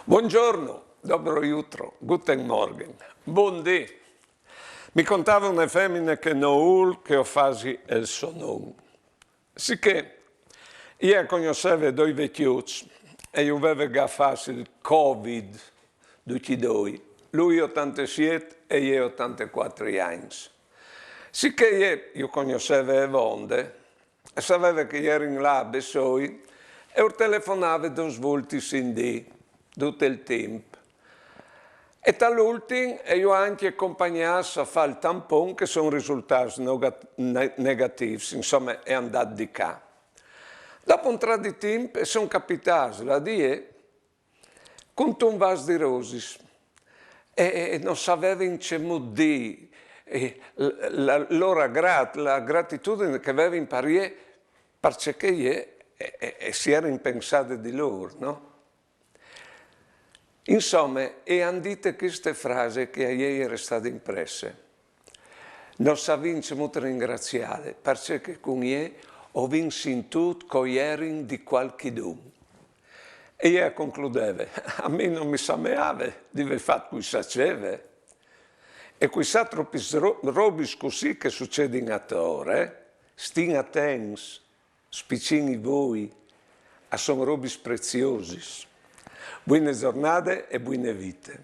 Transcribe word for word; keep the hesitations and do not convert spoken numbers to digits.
Buongiorno, dobro jutro, guten Morgen, bundì. Mi contave une femine che no vûl che jo fasi el so non. Sichè, jo cognosseve doi vecjuts e ju veve gafâts il Covid, ducj i doi, lui otantesiet e jê otantecuatri agns. Sichè jê ju cognosseve avonde, e saveve che i jerin là a Bessôi, e ur telefonave dôs vultis in dì, dut il timp. E tal ultin e ju à ancje compagnâts a fâ il tampon che a son risultâts noga-, ne-, negatîfs, insome, e à dât di ca. Dopo un trat di timp e son capitâts là di jê cuntun vâs di rosis. E, e no savevin cemût dî, e la, la lôr agrât, la gratitudin che a vevin par jê, parcè che jê e, e, e si jerin pensade di lôr, no? Insome, e àn dite cheste frase che a jê e je restade impresse: «No savìn cemût ringraciâle, parcè che cun jê o vin sintût che o jerin di cualchidun.» E jê e concludeve: «A mi no mi sameave di vê fat cui sa ceve. E cui sa tropis ro-, robis cussì che a sucedin ator, eh? Stin atents, spiçìn i voi, a son robis preziosis.» Buine zornade e buine vite.